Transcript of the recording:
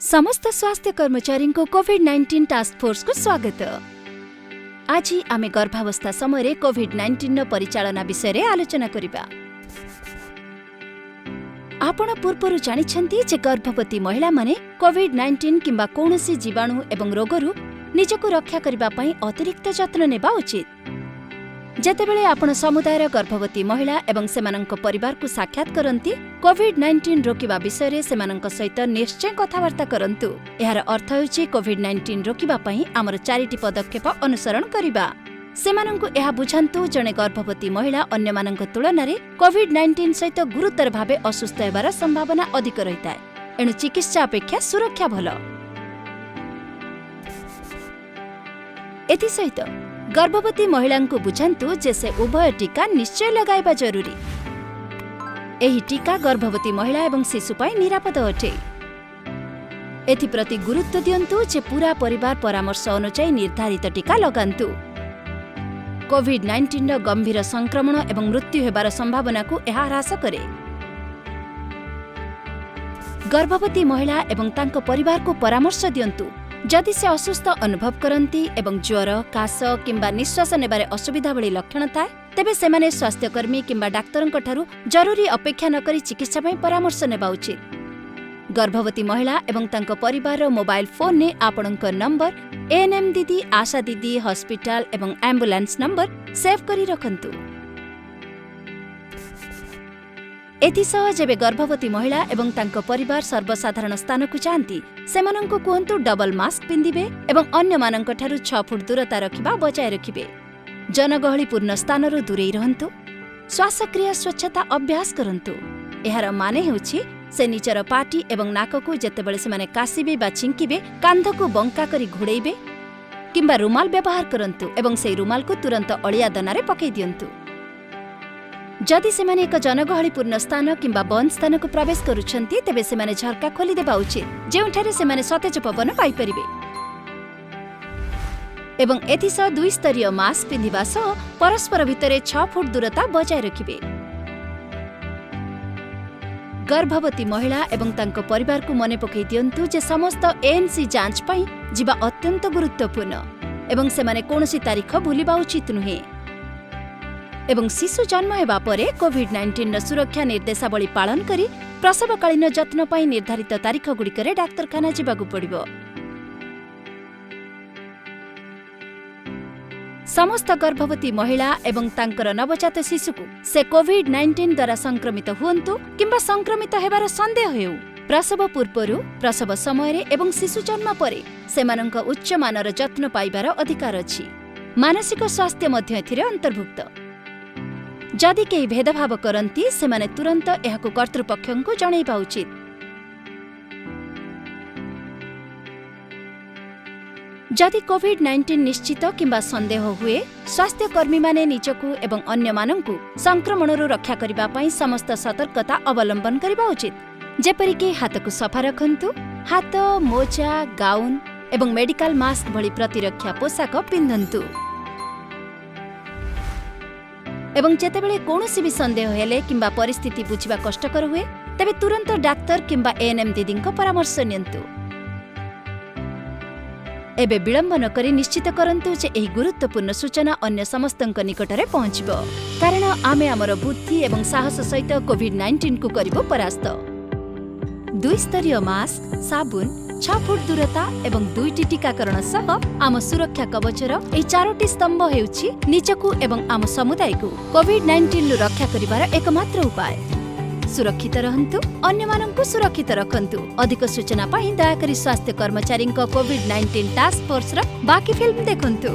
ସମସ୍ତ ସ୍ୱାସ୍ଥ୍ୟ କର୍ମଚାରୀଙ୍କୁ କୋଭିଡ-19 ଟାସ୍କ ଫୋର୍ସକୁ ସ୍ୱାଗତ। ଆଜି ଆମେ ଗର୍ଭାବସ୍ଥା ସମୟରେ କୋଭିଡ-19ର ପରିଚାଳନା ବିଷୟରେ ଆଲୋଚନା କରିବା। ଆପଣ ପୂର୍ବରୁ ଜାଣିଛନ୍ତି ଯେ ଗର୍ଭବତୀ ମହିଳାମାନେ କୋଭିଡ-19 କିମ୍ବା କୌଣସି ଜୀବାଣୁ ଏବଂ ରୋଗରୁ ନିଜକୁ ରକ୍ଷା କରିବା ପାଇଁ ଅତିରିକ୍ତ ଯତ୍ନ ନେବା ଉଚିତ। ଯେତେବେଳେ ଆପଣ ସମୁଦାୟର ଗର୍ଭବତୀ ମହିଳା ଏବଂ ସେମାନଙ୍କ ପରିବାରକୁ ସାକ୍ଷାତ କରନ୍ତି, କୋଭିଡ-19 ରୋକିବା ବିଷୟରେ ସେମାନଙ୍କ ସହିତ ନିଶ୍ଚୟ କଥାବାର୍ତ୍ତା କରନ୍ତୁ। ଏହାର ଅର୍ଥ ହେଉଛି କୋଭିଡ-19 ରୋକିବା ପାଇଁ ଆମର ଚାରିଟି ପଦକ୍ଷେପ ଅନୁସରଣ କରିବା। ସେମାନଙ୍କୁ ଏହା ବୁଝାନ୍ତୁ, ଜଣେ ଗର୍ଭବତୀ ମହିଳା ଅନ୍ୟମାନଙ୍କ ତୁଳନାରେ କୋଭିଡ-19 ସହିତ ଗୁରୁତର ଭାବେ ଅସୁସ୍ଥ ହେବାର ସମ୍ଭାବନା ଅଧିକ ରହିଥାଏ। ଏଣୁ ଚିକିତ୍ସା ଅପେକ୍ଷା ସୁରକ୍ଷା ଭଲ। ଏଥିସହିତ ଗର୍ଭବତୀ ମହିଳାଙ୍କୁ ବୁଝାନ୍ତୁ ଯେ ସେ ଉଭୟ ଟିକା ନିଶ୍ଚୟ ଲଗାଇବା ଜରୁରୀ। ଏହି ଟିକା ଗର୍ଭବତୀ ମହିଳା ଏବଂ ଶିଶୁ ପାଇଁ ନିରାପଦ ଅଟେ। ଏଥିପ୍ରତି ଗୁରୁତ୍ୱ ଦିଅନ୍ତୁ ଯେ ପୂରା ପରିବାର ପରାମର୍ଶ ଅନୁଯାୟୀ ନିର୍ଦ୍ଧାରିତ ଟିକା ଲଗାନ୍ତୁ। କୋଭିଡ-19ର ଗମ୍ଭୀର ସଂକ୍ରମଣ ଏବଂ ମୃତ୍ୟୁ ହେବାର ସମ୍ଭାବନାକୁ ଏହା ହ୍ରାସ କରେ। ଗର୍ଭବତୀ ମହିଳା ଏବଂ ତାଙ୍କ ପରିବାରକୁ ପରାମର୍ଶ ଦିଅନ୍ତୁ, ଯଦି ସେ ଅସୁସ୍ଥ ଅନୁଭବ କରନ୍ତି ଏବଂ ଜ୍ୱର, କାଶ କିମ୍ବା ନିଶ୍ୱାସ ନେବାରେ ଅସୁବିଧା ଭଳି ଲକ୍ଷଣ ଥାଏ, ତେବେ ସେମାନେ ସ୍ୱାସ୍ଥ୍ୟକର୍ମୀ କିମ୍ବା ଡାକ୍ତରଙ୍କଠାରୁ ଜରୁରୀ ଅପେକ୍ଷା ନକରି ଚିକିତ୍ସା ପାଇଁ ପରାମର୍ଶ ନେବା ଉଚିତ। ଗର୍ଭବତୀ ମହିଳା ଏବଂ ତାଙ୍କ ପରିବାରର ମୋବାଇଲ ଫୋନରେ ଆପଣଙ୍କ ନମ୍ବର, ଏଏନ୍ଏମ୍ ଦିଦି, ଆଶା ଦିଦି, ହସ୍ପିଟାଲ ଏବଂ ଆମ୍ବୁଲାନ୍ସ ନମ୍ବର ସେଭ୍ କରି ରଖନ୍ତୁ। ଏଥିସହ ଯେବେ ଗର୍ଭବତୀ ମହିଳା ଏବଂ ତାଙ୍କ ପରିବାର ସର୍ବସାଧାରଣ ସ୍ଥାନକୁ ଯାଆନ୍ତି, ସେମାନଙ୍କୁ କୁହନ୍ତୁ ଡବଲ ମାସ୍କ ପିନ୍ଧିବେ ଏବଂ ଅନ୍ୟମାନଙ୍କଠାରୁ 6 ଫୁଟ ଦୂରତା ରଖିବା ବଜାୟ ରଖିବେ। ଜନଗହଳିପୂର୍ଣ୍ଣ ସ୍ଥାନରୁ ଦୂରେଇ ରହନ୍ତୁ। ଶ୍ୱାସକ୍ରିୟା ସ୍ୱଚ୍ଛତା ଅଭ୍ୟାସ କରନ୍ତୁ। ଏହାର ମାନେ ହେଉଛି ସେ ନିଜର ପାଟି ଏବଂ ନାକକୁ ଯେତେବେଳେ ସେମାନେ କାଶିବେ ବା ଛିଙ୍କିବେ, କାନ୍ଧକୁ ବଙ୍କା କରି ଘୋଡ଼େଇବେ କିମ୍ବା ରୁମାଲ ବ୍ୟବହାର କରନ୍ତୁ ଏବଂ ସେହି ରୁମାଲକୁ ତୁରନ୍ତ ଅଳିଆ ଦନାରେ ପକାଇ ଦିଅନ୍ତୁ। ଯଦି ସେମାନେ ଏକ ଜନଗହଳିପୂର୍ଣ୍ଣ ସ୍ଥାନ କିମ୍ବା ବନ୍ଦ ସ୍ଥାନକୁ ପ୍ରବେଶ କରୁଛନ୍ତି, ତେବେ ସେମାନେ ଝରକା ଖୋଲିଦେବା ଉଚିତ, ଯେଉଁଠାରେ ସେମାନେ ସତେଜ ପବନ ପାଇପାରିବେ ଏବଂ ଏଥିସହ ଦୁଇ ସ୍ତରୀୟ ମାସ୍କ ପିନ୍ଧିବା ସହ ପରସ୍ପର ଭିତରେ 6 ଫୁଟ ଦୂରତା ବଜାୟ ରଖିବେ। ଗର୍ଭବତୀ ମହିଳା ଏବଂ ତାଙ୍କ ପରିବାରକୁ ମନେ ପକାଇ ଦିଅନ୍ତୁ ଯେ ସମସ୍ତ ଏଏନ୍ସି ଯାଞ୍ଚ ପାଇଁ ଯିବା ଅତ୍ୟନ୍ତ ଗୁରୁତ୍ୱପୂର୍ଣ୍ଣ ଏବଂ ସେମାନେ କୌଣସି ତାରିଖ ଭୁଲିବା ଉଚିତ ନୁହେଁ। ଏବଂ ଶିଶୁ ଜନ୍ମ ହେବା ପରେ କୋଭିଡ-19ର ସୁରକ୍ଷା ନିର୍ଦ୍ଦେଶାବଳୀ ପାଳନ କରି ପ୍ରସବକାଳୀନ ଯତ୍ନ ପାଇଁ ନିର୍ଦ୍ଧାରିତ ତାରିଖଗୁଡ଼ିକରେ ଡାକ୍ତରଖାନା ଯିବାକୁ ପଡ଼ିବ। ସମସ୍ତ ଗର୍ଭବତୀ ମହିଳା ଏବଂ ତାଙ୍କର ନବଜାତ ଶିଶୁକୁ, ସେ କୋଭିଡ-19 ଦ୍ୱାରା ସଂକ୍ରମିତ ହୁଅନ୍ତୁ କିମ୍ବା ସଂକ୍ରମିତ ହେବାର ସନ୍ଦେହ ହେଉ, ପ୍ରସବ ପୂର୍ବରୁ, ପ୍ରସବ ସମୟରେ ଏବଂ ଶିଶୁ ଜନ୍ମ ପରେ ସେମାନଙ୍କ ଉଚ୍ଚମାନର ଯତ୍ନ ପାଇବାର ଅଧିକାର ଅଛି। ମାନସିକ ସ୍ୱାସ୍ଥ୍ୟ ମଧ୍ୟ ଏଥିରେ ଅନ୍ତର୍ଭୁକ୍ତ। ଯଦି କେହି ଭେଦଭାବ କରନ୍ତି, ସେମାନେ ତୁରନ୍ତ ଏହାକୁ କର୍ତ୍ତୃପକ୍ଷଙ୍କୁ ଜଣାଇବା ଉଚିତ। ଯଦି କୋଭିଡ-19 ନିଶ୍ଚିତ କିମ୍ବା ସନ୍ଦେହ ହୁଏ, ସ୍ୱାସ୍ଥ୍ୟକର୍ମୀମାନେ ନିଜକୁ ଏବଂ ଅନ୍ୟମାନଙ୍କୁ ସଂକ୍ରମଣରୁ ରକ୍ଷା କରିବା ପାଇଁ ସମସ୍ତ ସତର୍କତା ଅବଲମ୍ବନ କରିବା ଉଚିତ, ଯେପରିକି ହାତକୁ ସଫା ରଖନ୍ତୁ, ହାତ ମୋଜା, ଗାଉନ୍ ଏବଂ ମେଡିକାଲ ମାସ୍କ ଭଳି ପ୍ରତିରକ୍ଷା ପୋଷାକ ପିନ୍ଧନ୍ତୁ ଏବଂ ଯେତେବେଳେ କୌଣସି ବି ସନ୍ଦେହ ହେଲେ କିମ୍ବା ପରିସ୍ଥିତି ବୁଝିବା କଷ୍ଟକର ହୁଏ, ତେବେ ତୁରନ୍ତ ଡାକ୍ତର କିମ୍ବା ଏଏନ୍ଏମ୍ ଦିଦିଙ୍କ ପରାମର୍ଶ ନିଅନ୍ତୁ। ଏବେ ବିଳମ୍ବ ନକରି ନିଶ୍ଚିତ କରନ୍ତୁ ଯେ ଏହି ଗୁରୁତ୍ୱପୂର୍ଣ୍ଣ ସୂଚନା ଅନ୍ୟ ସମସ୍ତଙ୍କ ନିକଟରେ ପହଞ୍ଚିବ, କାରଣ ଆମେ ଆମର ବୁଦ୍ଧି ଏବଂ ସାହସ ସହିତ କୋଭିଡ-19କୁ କରିବୁ ପରାସ୍ତ। ଦୁଇ ସ୍ତରୀୟ ମାସ୍କ, ସାବୁନ, 6 ଫୁଟ ଦୂରତା ଏବଂ ଦୁଇଟି ଟିକାକରଣ ସହ ଆମ ସୁରକ୍ଷା କବଚର ଏହି ଚାରୋଟି ସ୍ତମ୍ଭ ହେଉଛି ନିଜକୁ ଏବଂ ଆମ ସମୁଦାୟକୁ କୋଭିଡ-19ରୁ ରକ୍ଷା କରିବାର ଏକମାତ୍ର ଉପାୟ। ସୁରକ୍ଷିତ ରହନ୍ତୁ, ଅନ୍ୟମାନଙ୍କୁ ସୁରକ୍ଷିତ ରଖନ୍ତୁ। ଅଧିକ ସୂଚନା ପାଇଁ ଦୟାକରି ସ୍ୱାସ୍ଥ୍ୟ କର୍ମଚାରୀଙ୍କ କୋଭିଡ-19 ଟାସ୍କ ଫୋର୍ସର ବାକି ଫିଲ୍ମ ଦେଖନ୍ତୁ।